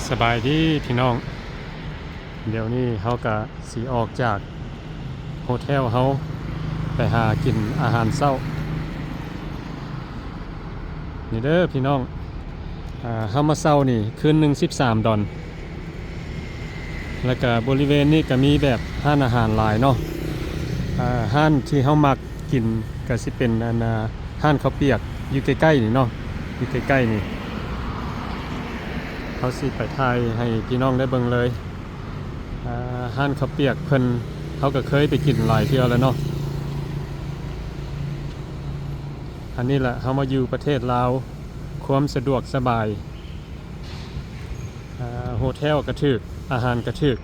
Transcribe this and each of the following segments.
ສະບາຍດີພີ່ນ້ອງ, ດຽວນີ້ເຮົາກະຊິອອກຈາກໂຮເທວເຮົາໄປຫາກິນອາຫານເຊົ້າ. ນີ້ເດີພີ່ນ້ອງ, ອາ ເຮົາມາເຊົ່ານີ້ຄືນໜຶ່ງສິບສາມດອນ. ແລ້ວກະບໍລິເວນນີ້ກະມີແບບຮ້ານອາຫານຫຼາຍເນາະ, ອາ ຮ້ານທີ່ເຮົາມັກ ກິນກະຊິເປັນອັນ ອາ ຮ້ານເຂົ້າປຽກຢູ່ໃກ້ໆນີ້ເນາະ, ຢູ່ໃກ້ໆນີ້. ເຮົາຊິໄປຖ່າຍໃຫ້ພີ່ນ້ອງໄດ້ເບິ່ງເລີຍ. ອາ ຮ້ານເຂົ້າປຽກເພິ່ນ ເຮົາກະເຄີຍໄປກິນຫຼາຍເທື່ອແລ້ວເນາະ. ອັນນີ້ແຫຼະ ເຮົາມາຢູ່ປະເທດລາວ ຄວາມສະດວກສະບາຍ, ອາ ໂຮເທວກະຖືກ ອາຫານກະຖືກ.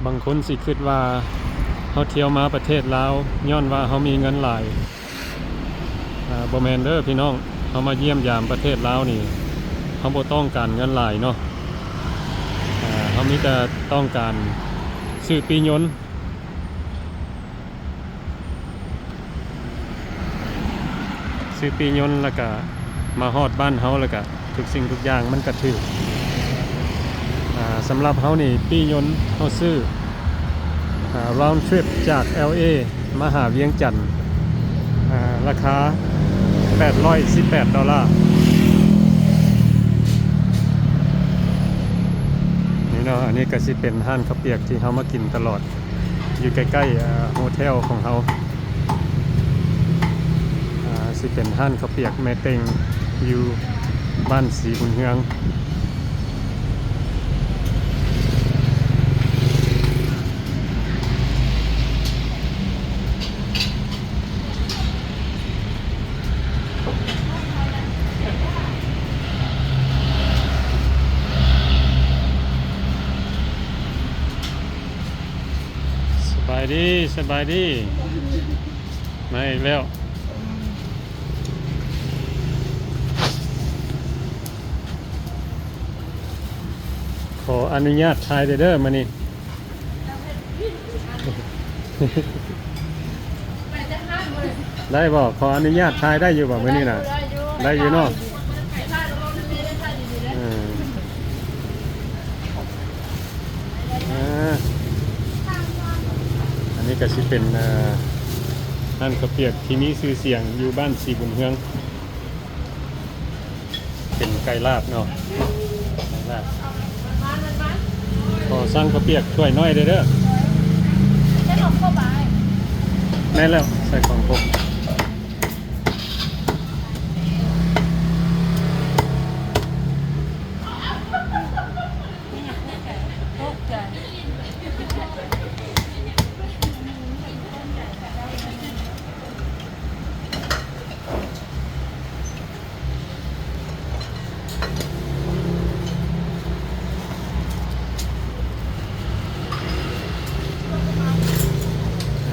ບາງຄົນຊິຄິດວ່າເຮົາທ່ຽວມາປະເທດລາວຍ້ອນວ່າເຮົາມີເງິນຫຼາຍ. ອາ ບໍ່ແມ່ນເດີພີ່ນ້ອງ, ເຮົາມາຢ້ຽມຢາມປະເທດລາວນີ້ ເຮົາບໍ່ຕ້ອງການເງິນຫຼາຍເນາະ, ອາ ເຮົາມີແຕ່ຕ້ອງການຊື້ປີ້ຍົນ ຊື້ປີ້ຍົນ ແລ້ວກະມາຮອດບ້ານເຮົາ ແລ້ວກະທຸກສິ່ງທຸກຢ່າງມັນກະຖືກ. ອາ ສຳລັບເຮົານີ້ ປີ້ຍົນເຮົາຊື້ ອາ round trip ຈາກ ແອລ ເອ ມາຫາວຽງຈັນ ອາ ລາຄາແປດຮ້ອຍສິບແປດໂດລາ. ນີ້ເນາະ, ອັນນີ້ກະຊິເປັນຮ້ານເຂົ້າປຽກທີ່ເຮົາມາກິນຕະຫຼອດ ຢູ່ໃກ້ໆ ອາ ໂຮເທວຂອງເຮົາ. ອາ ຊິເປັນຮ້ານເຂົ້າປຽກແມ່ເຕັງ ຢູ່ບ້ານສີບຸນເຮືອງ. ສະບາຍດີ, ສະບາຍດີ. ມາອີກແລ້ວ. ຂໍອະນຸຍາດຖ່າຍເດີ ມື້ນີ້. ໄດ້ບໍ່? ຂໍອະນຸຍາດຖ່າຍໄດ້ຢູ່ບໍ່ມື້ນີ້ນະ? ໄດ້ຢູ່ເນາະ. ເອີ ອາ ອັນນີ້ກະຊິເປັນ ເອີ ຮ້ານເຂົ້າປຽກທີ່ມີຊື່ສຽງຢູ່ບ້ານສີບຸນເຮືອງ. ເປັນໄກ່ລາດເນາະ, ໄກ່ລາດ. ຂໍສັ່ງເຂົ້າປຽກຖ້ວຍນ້ອຍເດີ. ໃສ່ຂອງຄົບ. ແມ່ນແລ້ວ, ໃສ່ຂອງຄົບ.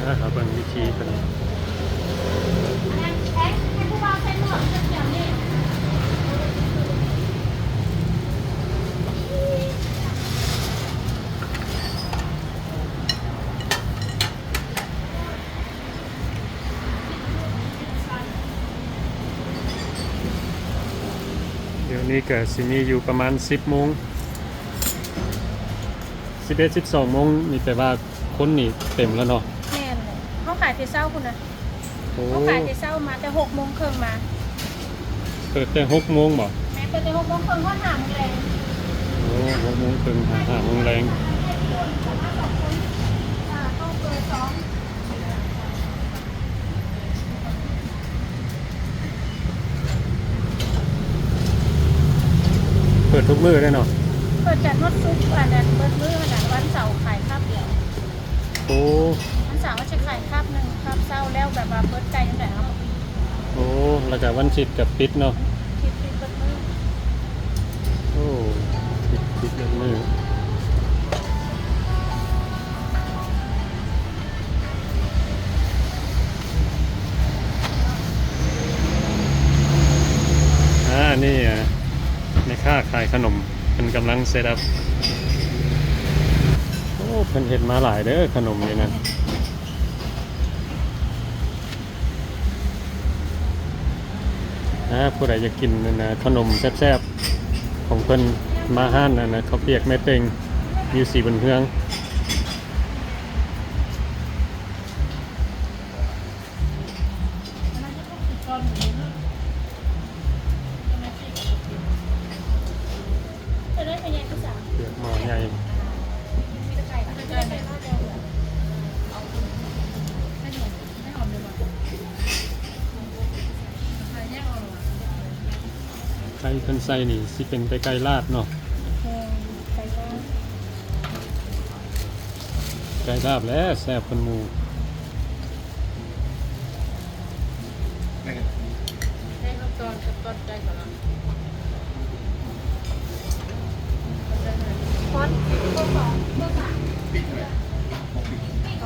ອ່າ ເຮົາເບິ່ງວິທີເພິ່ນ. ດຽວນີ້ກະຊິມີຢູ່ປະມານສິບໂມງ, ສິບເອັດ ສິບສອງໂມງນີ້ ແປວ່າຄົນນີ້ເຕັມແລ້ວເນາະ. ແມ່ນແຫຼະ, ເຮົາຂາຍແຕ່ເຊົ້າພຸ້ນນະ. ໂອ້ ເຮົາຂາຍແຕ່ເຊົ້າມາ, ແຕ່ຫົກໂມງເຄິ່ງມາ. ເປີດແຕ່ຫົກໂມງບໍ? ແມ່ນ, ເປີດແຕ່ຫົກໂມງເຄິ່ງຮອດຫ້າໂມງແລງ. ໂອ້ ຫົກໂມງເຄິ່ງຫາຫ້າໂມງແລງ. ເປີດທຸກມື້ເດ້ເນາະ? ເປີດຈັນຮອດສຸກ, ອັນນັ້ນເບິດມື້ຫັ້ນນະ, ວັນເສົາຂາຍຄາບດຽວ. ໂອ້ ວັນເສົາເຮົາຈະຂາຍຄາບໜຶ່ງ, ຄາບເຊົ້າ, ແລ້ວແບບວ່າເບິດໄກ່ຈັ່ງໃດເຮົາກໍປິດ. ໂອ້ ແລ້ວກະວັນອາທິດກະປິດເນາະ? ປິດ, ປິດເບິດມື້. ໂອ້ ປິດ, ປິດເບິດມື້. ອາ ນີ້ ອາ ແມ່ຄ້າຂາຍຂະໜົມ ເພິ່ນກຳລັງເຊັດອັບ. ໂອ້ ເ ເພິ່ນເຮັດມາຫຼາຍເດີ ຂະໜົມນີ້ນະ. ອ່າ ຜູ້ໃດຢາກກິນ ອັນນ່າ ຂະໜົມແຊບໆຂອງເພິ່ນ ມາຮ້ານ ອັນນ່າ ເຂົ້າປຽກແມ່ເຕັງ ຢູ່ສີບຸນເຮືອງ. ເປືອກໝໍ້ໃຫຍ່ ໄກ່ເພິ່ນໃສ່ນີ້ຊິເປັນແຕ່ໄກ່ລາບເນາະ. ແມ່ນ ໄກ່ລາບ ໄກ່ລາບແຫຼະແຊບກວ່າໝູ່. ໄກ່ລາບ ໄກ່ລາບ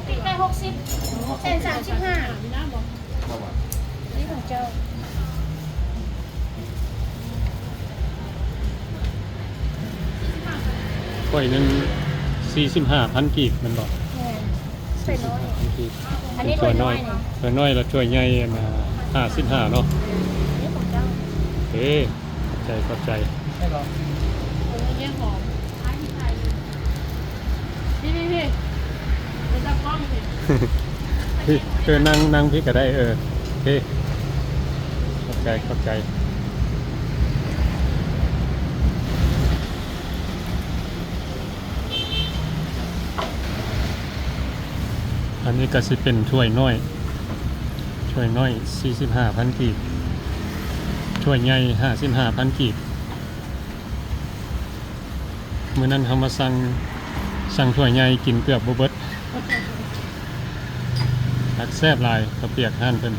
ໄກ່ຫົກສິບ ແສນສາມສິບຫ້າ ນີ້ຂອງເຈົ້າ. ຖ້ວຍໜຶ່ງສີ່ສິບຫ້າພັນກີບແມ່ນບໍ່? ແມ່ນ ຖ້ວຍນ້ອຍ ອັນນີ້ຖ້ວຍນ້ອຍ ຖ້ວຍນ້ອຍ ແລ້ວຖ້ວຍໃຫຍ່ ອັນ ຫ້າສິບຫ້າເນາະ. ນີ້ຂອງເຈົ້າ. ເອີ ຂອບໃຈ ຂອບໃຈ. ໄດ້ບໍ່? ໂອ້ຍ ຫອມ. ນີ້ໆໆ ເປັນຕາກ້ອງນີ້ ເອີ ນັ່ງ ນັ່ງພີ້ກໍໄດ້. ເອີ ໂອເຄ ຂອບໃຈ ຂອບໃຈ. ອັນນີ້ກໍຊິເປັນຖ້ວຍນ້ອຍ ຖ້ວຍນ້ອຍສີ່ສິບຫ້າພັນກີບ ຖ້ວຍໃຫຍ່ຫ້າສິບຫ້າພັນກີບ. ມື້ນັ້ນເຮົາມາສັ່ງ ສັ່ງຖ້ວຍໃຫຍ່ກິນເກືອບບໍ່ເບິດ. ແຊບຫຼາຍ ເຂົ້າປຽກຮ້ານເພິ່ນ.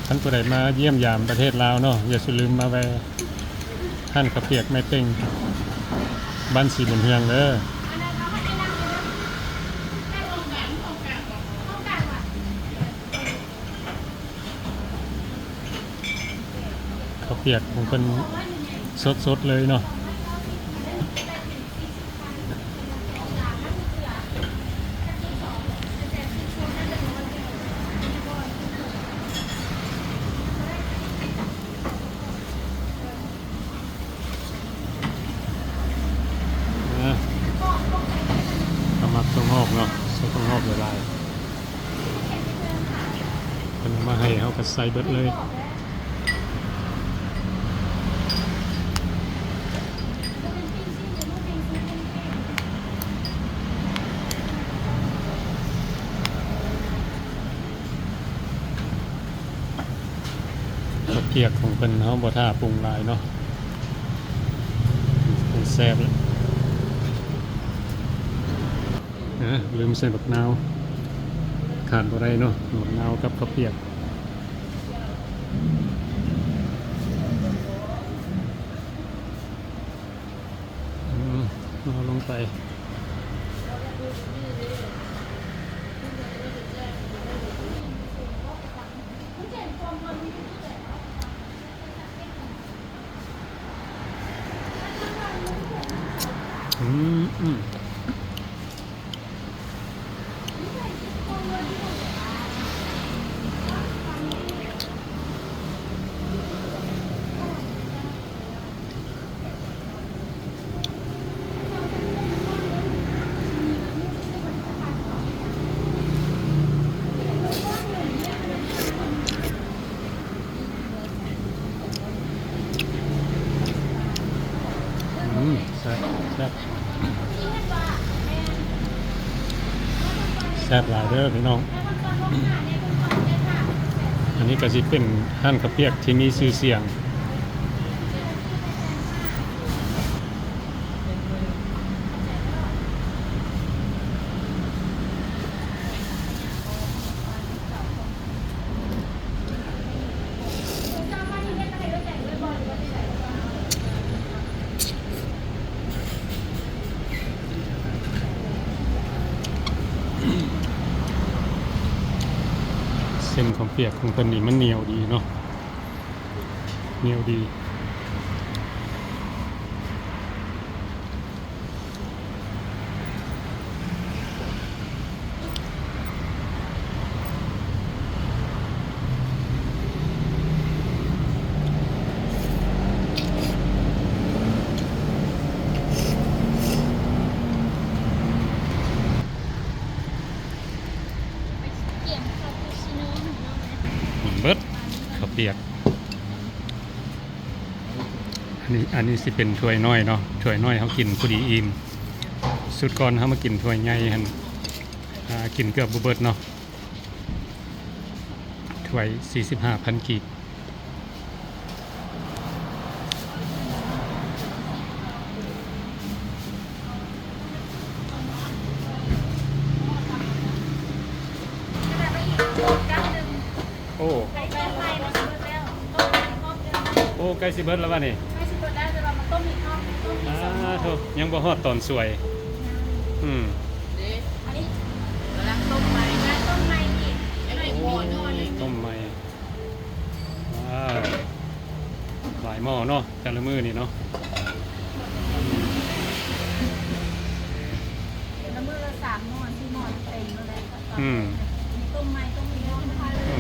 ຄັນຜູ້ໃດມາຢ້ຽມຢາມປະເທດລາວເນາະ ຢ່າສູ່ລືມມາແວ່ຮ້ານເຂົ້າປຽກແມ່ເຕັງ ບ້ານສີບຸນເຮືອງເດີ. ເຂົ້າປຽກຂອງເພິ່ນສົດໆເລີຍເນາະ. ອ່າ ຖ້າມັກຖົ່ວງອກເນາະ ໃສ່ຖົ່ວງອກຫຼາຍໆ. ເພິ່ນເອົາມາໃຫ້ເຮົາກໍໃສ່ເບິດເລີຍ. ເຂົ້າປຽກຂອງເພິ່ນເຮົາບໍ່ຖ້າປຸງຫຼາຍເນາະ ມັນແຊບແລ້ວ. ອ່າ ລືມໃສ່ບັກນາວ ຂາດບໍ່ໄດ້ເນາະ ບັກນາວກັບເຂົ້າປຽກ. ອືມ ເອົາລົງໄປ. ອືມ ອືມ. ອືມ ແຊບ ແຊບ ແຊບຫຼາຍເດີພີ່ນ້ອງ. ອັນນີ້ກໍຊິເປັນຮ້ານເຂົ້າປຽກທີ່ມີຊື່ສຽງ. ເສັ້ນເຂົ້າປຽກຂອງເພິ່ນນີ້ມັນໜຽວດີເນາະ ໜຽວດີ. ປຽກ. ອັນນີ້ ອັນນີ້ຊິເປັນຖ້ວຍນ້ອຍເນາະ, ຖ້ວຍນ້ອຍເຮົາກິນພໍດີອີ່ມ. ຊຸດກ່ອນເຮົາມາກິນຖ້ວຍໃຫຍ່ຫັ້ນ ອ່າ ກິນເກືອບບໍ່ເບິດເນາະ. ຖ້ວຍສີ່ສິບຫ້າພັນກີບ. ໂອ້ ໂອ້ ໃກ້ຊິເບິດແລ້ວວະນີ້. ໃກ້ຊິເບິດແລ້ວ ແຕ່ວ່າມັນຕົ້ມອີກຮອບໜຶ່ງ ຕົ້ມອີກສອງຮອບ. ໂທ້ ຍັງບໍ່ຮອດຕອນສວຍ. ອືມ ອັນນີ້ກຳລັງຕົ້ມໃໝ່ ກຳລັງຕົ້ມໃໝ່ອີກ ຍັງອີກໝໍ້ໜຶ່ງ ຕົ້ມໃໝ່. ວ້າວ ຫຼາຍໝໍ້ເນາະ ແຕ່ລະມື້ນີ້ເນາະ. ແຕ່ລະມື້ລະສາມໝໍ້ ສີ່ໝໍ້ເຕັມແລ້ວແຫຼະ. ອືມ ຕົ້ມໃໝ່ ຕົ້ມອີກຮອບໜຶ່ງ. ໂອ້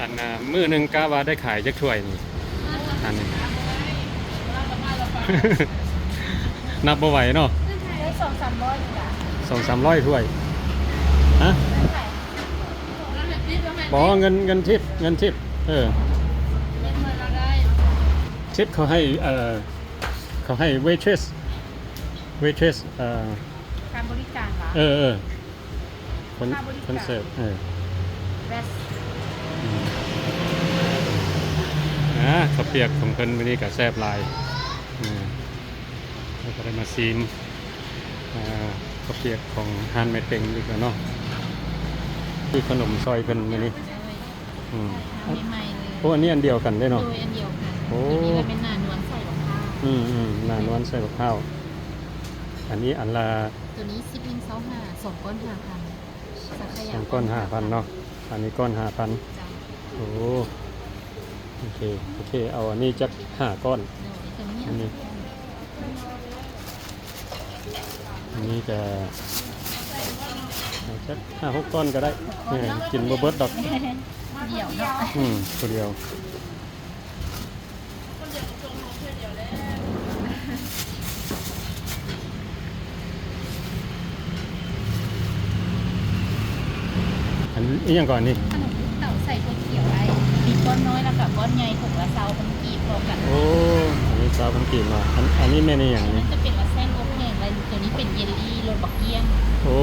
ອັນ ມື້ໜຶ່ງກະວ່າໄດ້ຂາຍຈັກຖ້ວຍນີ້? ອັນນີ້ ນັບບໍ່ໄຫວເນາະ. ໄດ້ສອງສາມຮ້ອຍນີ້ລະ ສອງສາມຮ້ອຍຖ້ວຍ. ຮະ? ບໍ່ ເງິນ ເງິນທິບ ເງິນທິບ. ເອີ ທິບເຂົາໃຫ້ ເອີ ເຂົາໃຫ້ waitress waitress ເອີ ການບໍລິການຫວາ? ເອີ ເອີ ຄົນ ຄ່າບໍລິການ ຄົນເສີບ ເອີ ເວສ ອືມ ອ່າ ເຂົ້າປຽກຂອງເພິ່ນມື້ນີ້ກະແຊບຫຼາຍ. ອືມ ເຮົາກະໄດ້ມາຊີມ ອ່າ ເຂົ້າປຽກຂອງຮ້ານແມ່ເຕັງອີກແລ້ວເນາະ. ຊື້ຂະໜົມຊ່ອຍເພິ່ນມື້ນີ້. ອືມ ອັນນີ້ໃໝ່ເລີຍ. ໂອ້ ອັນນີ້ອັນດຽວກັນເດ້ເນາະ. ໂດຍ ອັນດຽວກັນ. ໂອ້ ໂຕນີ້ລະແມ່ນໜ້ານວນໃສ່ບັກພ້າວ. ອືມໆ ໜ້ານວນໃສ່ບັກພ້າວ. ອັນນີ້ອັນລະ ໂຕນີ້ສິບ ໜຶ່ງ ຊາວຫ້າ ສອງກ້ອນຫ້າພັນ. ສອງກ້ອນຫ້າພັນເນາະ. ອັນນີ້ກ້ອນຫ້າພັນ. ເຈົ້າ. ໂອ້ ໂອເຄ ໂອເຄ ເອົາອັນນີ້ຈັກຫ້າກ້ອນ. ໂດຍ ໂຕນີ້ ອັນນີ້ ອັນນີ້ກະເອົາຈັກຫ້າຫົກກ້ອນກະໄດ້. ເອີ ກິນບໍ່ເບິດດອກ. ຜູ້ດຽວເນາະ. ອືມ ຜູ້ດຽວ. ອັນ ອີ່ຫຍັງກ່ອນນີ້? ຂະໜົມລູກເຕົາໃສ່ຖົ່ວຂຽວໄອ້ ມີກ້ອນນ້ອຍລະກະກ້ອນໃຫຍ່ ຖົງລະຊາວພັນກີບພໍກັນ. ໂອ້ ອັນນີ້ຊາວພັນກີບເນາະ. ອັນ ອັນນີ້ແມ່ນອີ່ຫຍັງນີ້? ຈະເປັນລະແຊງອົບແຫ້ງ ລະໂຕນີ້ເປັນເຢລລີລົດບັກກ້ຽງ. ໂອ້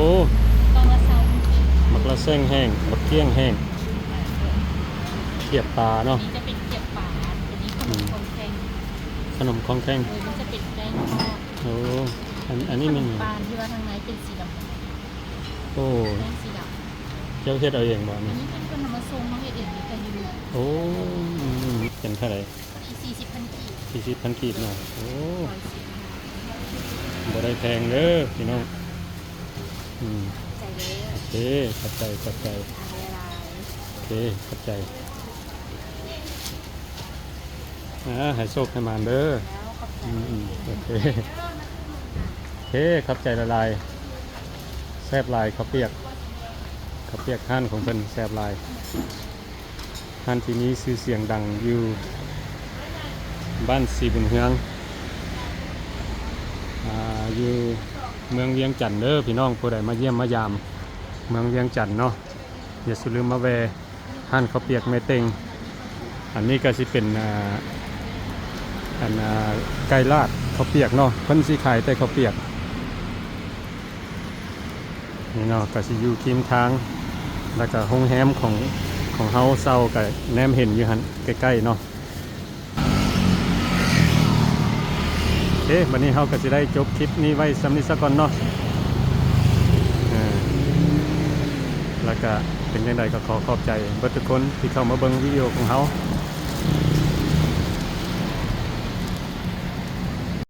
ກ້ອນລະຊາວພັນກີບ. ໝາກລະແຊງແຫ້ງ ບັກກ້ຽງແຫ້ງ ຂຽບປາເນາະ. ໂຕນີ້ຈະເປັນຂຽບປາ ໂຕນີ້ຂະໜົມ ອືມ ຄອງແຂງ. ຂະໜົມຄອງແຂງ. ໂດຍ ມັນຈະເປັນແປ້ງທອດ. ໂອ້ ອັນ ອັນນີ້ແມ່ນຫຍັງ? ຂະໜົມປານທີ່ວ່າທາງໃນເປັນສີດຳ. ໂອ້ ແປ້ງສີດຳ. ເຈົ້າເຮັດເອົາເອງບໍ່ນີ້? ອັນນີ້ເປັນເພິ່ນເອົາມາສົ່ງ ເຮົາເຮັດເອງຢູ່ແຕ່ຢູ່. ໂອ້ ເປັນເທົ່າໃດ? ພໍດີສີ່ສິບພັນກີບ. ສີ່ສິບພັນກີບເນາະ. ໂອ້ ບໍ່ໄດ້ແພງເດີພີ່ນ້ອງ. ອືມ ຂອບໃຈເດີ. ໂອເຄ ຂອບໃຈ ຂອບໃຈ. ໂອເຄ ຂອບໃຈ. ອ່າ ໃຫ້ໂຊກໃຫ້ໝານເດີ. ແລ້ວ ຂອບໃຈ. ອືມໆ ໂອເຄ ໂອເຄ ຂອບໃຈຫຼາຍໆ. ແຊບຫຼາຍ ເຂົ້າປຽກ ເຂົ້າປຽກຮ້ານຂອງເພິ່ນແຊບຫຼາຍ. ຮ້ານທີ່ມີຊື່ສຽງດັງຢູ່ບ້ານສີບຸນເຮືອງ ອ່າ ຢູ່ເມືອງວຽງຈັນເດີພີ່ນ້ອງ. ຜູ້ໃດມາຢ້ຽມມາຢາມເມືອງວຽງຈັນເນາະ ຢ່າສູ່ລືມມາແວ່ ຮ້ານເຂົ້າປຽກແມ່ເຕັງ. ອັນນີ້ກະຊິເປັນ ອ່າ ອັນ ອ່າ ໄກ່ລາດເຂົ້າປຽກເນາະ. ເພິ່ນຊິຂາຍແຕ່ເຂົ້າປຽກນີ້ເນາະ. ກະຊິຢູ່ຄຽງທາງ ລະກະໂຮງແຮມຂອງ ຂອງເຮົາເຊົ່າກະແນມເຫັນຢູ່ຫັ້ນໃກ້ໆເນາະ. ເອ ບາດນີ້ເຮົາກະຊິໄດ້ຈົບຄລິບນີ້ໄວ້ຊ່ຳນີ້ສາກ່ອນເນາະ. ເອີ ລະກະເປັນຈັ່ງໃດກະຂໍຂອບໃຈເບິດທຸກຄົນທີ່ເຂົ້າມາເບິ່ງວິດີໂອຂອງເຮົາ.